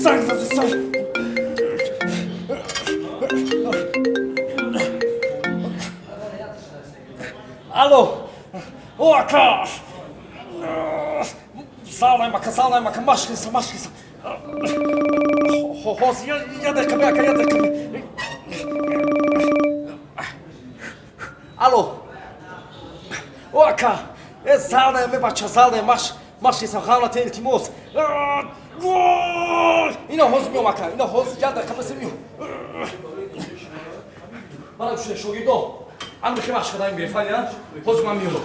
Занг зад. Алло, о, ака, залнаем, ака, залнаем, ака, машқиса, машқиса. Ҳозир, я дақиқа, ака, я дақиқа. Алло, о, ака, э, залнаем, э, бача, залнаем, маш, машқисам, ғавлате, илтимос. Ина ҳозир меом, ака, ина ҳозир, я дақиқа баса меом. Мана, гӯшне, шогирдо, ан бихи машқ кадаем, бефаҳмида? Ҳозир ман меом.